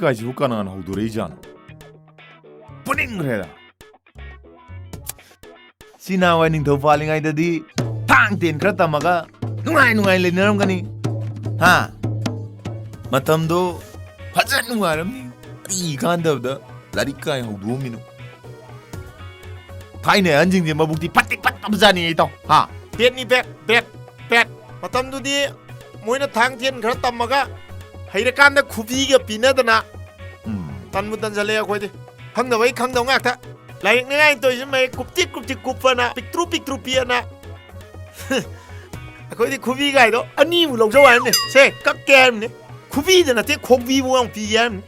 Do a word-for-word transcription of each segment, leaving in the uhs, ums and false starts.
ꯀꯥꯏꯁꯤꯕꯨ ꯀꯅꯥꯅ ꯍꯧꯗꯣꯔꯛꯏꯖꯥꯠꯅꯣ? ꯐꯨꯅꯤꯡꯈ꯭ꯔꯦꯗ꯫ ꯁꯤ ꯅꯍꯥꯟꯋꯥꯏ ꯅꯤꯡꯊꯧ ꯄꯥꯜꯂꯤꯉꯩꯗꯗꯤ ꯊꯥꯡ ꯇꯦꯟ ꯈꯔ ꯇꯝꯃꯒ ꯅꯨꯡꯉꯥꯏ ꯅꯨꯡꯉꯥꯏ ꯂꯩꯅꯔꯝꯒꯅꯤ꯫ ꯍꯥ? ꯃꯇꯝꯗꯣ ꯐꯖꯅ ꯅꯨꯡꯉꯥꯏꯔꯝꯅꯤ꯫ ꯀꯔꯤ ꯀꯥꯟꯗꯕꯗ ꯂꯥꯏꯔꯤꯛ ꯀꯥꯏ ꯍꯧꯗꯣꯛꯑꯝꯃꯤꯅꯣ? ꯊꯥꯏꯅ ꯑꯍꯟꯁꯤꯡꯁꯦ ꯃꯕꯨꯛꯇꯤ ꯐꯠꯇꯤ ꯐꯠꯇꯕꯖꯥꯠꯅꯤ, ꯏꯇꯥꯎ꯫ ꯍꯥ? ꯄꯦꯠꯅꯤ, ꯄꯦꯠ, ꯄꯦꯠ, ꯄꯦꯠ꯫ ꯃꯇꯝꯗꯨꯗꯤ ꯃꯣꯏꯅ ꯊꯥꯡ ꯇꯦꯟ ꯈꯔ ꯇꯝꯃꯒ ꯍꯩꯔꯀꯥꯟꯗ ꯈꯨꯕꯤꯒ ꯄꯤꯅꯗꯅ ꯎꯝ꯫ ꯇꯟꯕꯨ ꯇꯟꯖꯜꯂꯛꯑꯦ ꯑꯩꯈꯣꯏꯗꯤ꯫ ꯈꯪꯗꯕꯩ ꯈꯪꯗꯕ ꯉꯥꯛꯇ꯫ ꯂꯥꯏꯔꯤꯛꯅꯤꯉꯥꯏ ꯇꯧꯔꯤꯁꯦ ꯃꯌꯦꯛ ꯀꯨꯞꯇꯤ ꯀꯨꯞꯇꯤ ꯀꯨꯞꯄꯅ, ꯄꯤꯛꯇ꯭ꯔꯨ ꯄꯤꯛꯇ꯭ꯔꯨ ꯄꯤꯛꯑꯅ꯫ ꯑꯩꯈꯣꯏꯗꯤ ꯈꯨꯕꯤꯒꯥꯏꯗꯣ ꯑꯅꯤꯃꯨꯛ ꯂꯧꯖꯧ ꯍꯥꯏꯔꯝꯅꯦ꯫ ꯁꯦ, ꯀꯛꯀꯦ ꯍꯥꯏꯔꯝꯅꯦ꯫ ꯈꯨꯕꯤꯗ ꯅꯠꯇꯦ, ꯈꯣꯡꯕꯤꯕꯨ ꯌꯥꯝ ꯄꯤꯒꯦ ꯍꯥꯏꯔꯝꯅꯦ꯫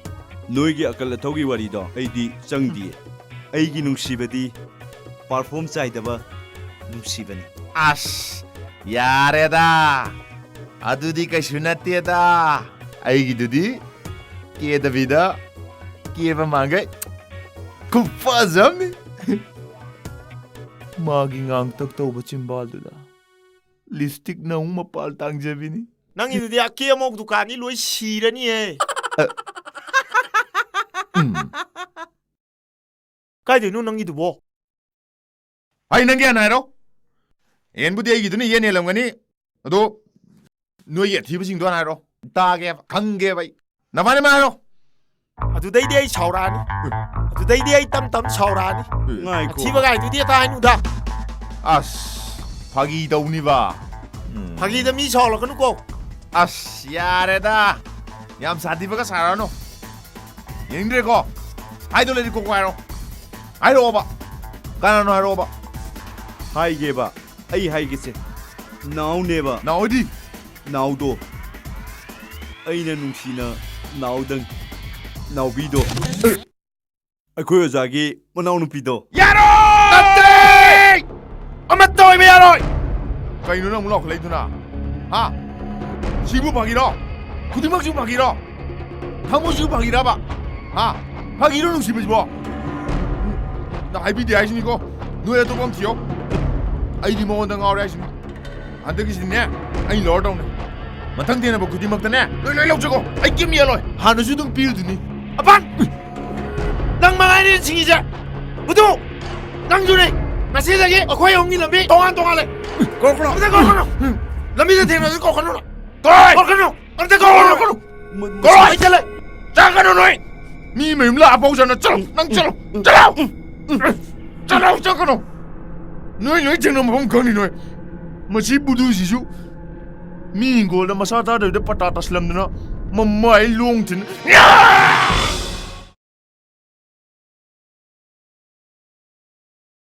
ꯅꯣꯏꯒꯤ ꯑꯀꯜ ꯑꯊꯧꯒꯤ ꯋꯥꯔꯤꯗꯣ ꯑꯩꯗꯤ ꯆꯪꯗꯤꯌꯦ꯫ ꯑꯩꯒꯤ ꯅꯨꯡꯁꯤꯕꯗꯤ ꯄꯥꯔꯐꯣꯝ ꯆꯥꯏꯗꯕ ꯅꯨꯡꯁꯤꯕꯅꯤ꯫ ꯑꯁ, ꯌꯥꯔꯦꯗ꯫ ꯑꯗꯨꯗꯤ ꯀꯩꯁꯨ ꯅꯠꯇꯦꯗ꯫ ꯑꯩꯒꯤꯗꯨꯗꯤ ꯀꯦꯗꯕꯤꯗ ꯀꯦꯕ ꯃꯥꯟꯈꯩ ꯈꯨꯐꯖ ꯑꯃꯅꯤ꯫ ꯃꯥꯒꯤ ꯉꯥꯡꯇꯛ ꯇꯧꯕ ꯆꯤꯝꯕꯥꯜꯗꯨꯗ ꯂꯤꯞꯁꯇꯤꯛꯅ ꯑꯃꯨꯛ ꯃꯄꯥꯜ ꯇꯥꯡꯖꯕꯤꯅꯤ꯫ ꯅꯪꯒꯤꯗꯨꯗꯤ ꯑꯀꯦ ꯑꯃꯧ ꯗꯨꯀꯥꯟꯅꯤ, ꯂꯣꯏ ꯁꯤꯔꯅꯤꯍꯦ꯫ ꯎꯝ꯫ ꯀꯥꯏꯗꯩꯅꯣ ꯅꯪꯒꯤꯗꯨꯕꯣ? ꯑꯩ ꯅꯪꯒꯤ ꯍꯥꯟꯅ ꯍꯥꯏꯔꯣ꯫ ꯌꯦꯟꯕꯨꯗꯤ ꯑꯩꯒꯤꯗꯨꯅ ꯌꯦꯟ ꯍꯦꯜꯂꯝꯒꯅꯤ꯫ ꯑꯗꯣ ꯅꯣꯏꯒꯤ ꯑꯊꯤꯕꯁꯤꯡꯗꯣ ꯍꯥꯟꯅ ꯍꯥꯏꯔꯣ꯫ ꯇꯥꯒꯦꯕ, ꯈꯪꯒꯦꯕ ꯑꯩ꯫ ꯅꯕꯥꯅꯤꯃꯛ ꯍꯥꯏꯔꯣ꯫ ꯑꯗꯨꯗꯩꯗꯤ ꯑꯩ ꯁꯥꯎꯔꯛꯑꯅꯤ꯫ ꯑꯗꯨꯗꯩꯗꯤ ꯑꯩ ꯇꯝ ꯇꯝ ꯁꯥꯎꯔꯛꯑꯅꯤ꯫ ꯉꯥꯏꯈꯣ꯫ ꯑꯊꯤꯕ ꯒꯥꯏꯗꯨꯗꯤ ꯑꯇ ꯍꯥꯏꯅꯨꯗ꯫ ꯑꯁ, ꯐꯥꯒꯤ ꯇꯧꯅꯤꯕ꯫ ꯎꯝ꯫ ꯐꯥꯒꯤꯗ ꯃꯤ ꯁꯥꯎꯍꯜꯂꯛꯀꯅꯨꯀꯣ꯫ ꯑꯁ, ꯌꯥꯔꯦꯗ꯫ ꯌꯥꯝ ꯁꯥꯊꯤꯕꯒ ꯁꯥꯔꯛꯑꯅꯨ꯫ ꯌꯦꯡꯅꯤꯡꯗ꯭ꯔꯦꯀꯣ꯫ ꯍꯥꯏꯗꯣ ꯂꯩꯔꯗꯤ ꯀꯣꯛ ꯍꯥꯏꯔꯣ꯫ ꯍꯥꯏꯔꯛꯑꯣꯕ꯫ ꯀꯅꯥꯅꯣ ꯍꯥꯏꯔꯛꯑꯣꯕ꯫ ꯍꯥꯏꯒꯦꯕ꯫ ꯑꯩ ꯍꯥꯏꯒꯦꯁꯦ꯫ ꯅꯥꯎꯅꯦꯕ꯫ ꯅꯥꯎꯗꯤ? ꯅꯥꯎꯗꯣ꯫ ꯑꯩꯅ ꯅꯨꯡꯁꯤꯅ ꯅꯥꯎꯗꯪ꯫ ꯅꯥꯎꯕꯤꯗꯣ꯫ ꯑꯩꯈꯣꯏ ꯑꯣꯖꯥꯒꯤ ꯃꯅꯥꯎꯅꯨꯄꯤꯗꯣ꯫ ꯌꯥꯔꯣꯏ! ꯅꯠꯇꯦ! ꯑꯃꯠꯇ ꯑꯣꯏꯕ ꯌꯥꯔꯣꯏ! ꯀꯩꯅꯣ ꯅꯪ ꯑꯃꯨꯛ ꯂꯥꯎꯈꯠꯂꯛꯏꯗꯨꯅ? ꯍꯥ? ꯁꯤꯕꯨ ꯐꯥꯒꯤꯔꯣ? ꯈꯨꯗꯤꯡꯃꯛꯁꯤꯕꯨ ꯐꯥꯒꯤꯔꯣ? ꯊꯃꯣꯏꯁꯤꯕꯨ ꯐꯥꯒꯤꯔꯕ? ꯍꯥ? ꯐꯥꯒꯤꯔꯣ ꯅꯨꯡꯁꯤꯕꯁꯤꯕꯣ? ꯅꯪ ꯍꯥꯏꯕꯤꯗꯦ ꯍꯥꯏꯁꯤꯅꯤꯀꯣ꯫ ꯅꯣꯏ ꯑꯇꯣꯞꯄ ꯑꯃ ꯊꯤꯌꯣ꯫ ꯑꯩꯗꯤ ꯃꯉꯣꯟꯗ ꯉꯥꯎꯔꯦ ꯍꯥꯏꯁꯤꯅꯤ꯫ ꯍꯟꯗꯛꯀꯤꯁꯤꯗꯤꯅꯦ, ꯑꯩ ꯂꯧꯔꯗꯧꯅꯦ꯫ ꯃꯊꯪ ꯊꯦꯡꯅꯕ ꯈꯨꯗꯤꯡꯃꯛꯇꯅꯦ, ꯂꯣꯏ, ꯂꯣꯏ ꯂꯧꯖꯒꯣ꯫ ꯑꯩ ꯀꯩꯝ ꯌꯦꯜꯂꯣꯏ꯫ ꯍꯥꯟꯅꯁꯨ ꯑꯗꯨꯝ ꯄꯤꯔꯤꯗꯨꯅꯤ꯫ ꯑꯄꯥꯟ! ꯅꯪ ꯃꯉꯥꯏꯔꯦ ꯁꯤꯡꯉꯤꯁꯦ꯫ ꯕꯨꯗꯨ! ꯅꯪꯁꯨꯅꯦ꯫ ꯉꯁꯤꯗꯒꯤ ꯑꯩꯈꯣꯏ ꯑꯍꯨꯝꯒꯤ ꯂꯝꯕꯤ ꯇꯣꯉꯥꯟ ꯇꯣꯉꯥꯟꯂꯦ꯫ ꯀꯧꯔꯛꯀꯅꯨ꯫ ꯑꯝꯇ ꯀꯧꯔꯛꯀꯅꯨ꯫ ꯂꯝꯕꯤꯗ ꯊꯦꯡꯅꯔꯁꯨ ꯀꯧꯔꯛꯀꯅꯨ꯫ ꯀꯧꯔꯣꯏ! ꯀꯧꯔꯛꯀꯅꯨ꯫ ꯑꯝꯇ ꯀꯧꯔꯛꯀꯅꯨ꯫ ꯀꯧꯔꯣꯏ! ꯑꯩ ꯆꯠꯂꯦ꯫ ꯆꯪꯒꯅꯨ ꯅꯣꯏ! ꯃꯤ ꯃꯌꯨꯝ ꯂꯥꯛꯑꯐꯥꯎ ꯆꯠꯅ ꯆꯠꯂꯣ꯫ ꯅꯪ ꯆꯠꯂꯣ꯫ ꯆꯠꯂꯣ! ꯆꯠꯂꯣ, ꯆꯠꯀꯅꯨ꯫ ꯅꯣꯏ ꯂꯣꯏ ꯊꯦꯡꯅ ꯃꯐꯝ ꯈꯪꯅꯤ ꯅꯣꯏ꯫ ꯃꯁꯤ ꯕꯨꯗꯨꯁꯤꯁꯨ ꯃꯤ ꯍꯤꯡꯒꯣꯜꯗ ꯃꯁꯥ ꯊꯥꯗꯕꯤꯗ ꯄꯇꯥ ꯇꯥꯁꯤꯜꯂꯝꯗꯅ ꯃꯃꯥꯏ ꯂꯣꯡ ꯊꯤꯟ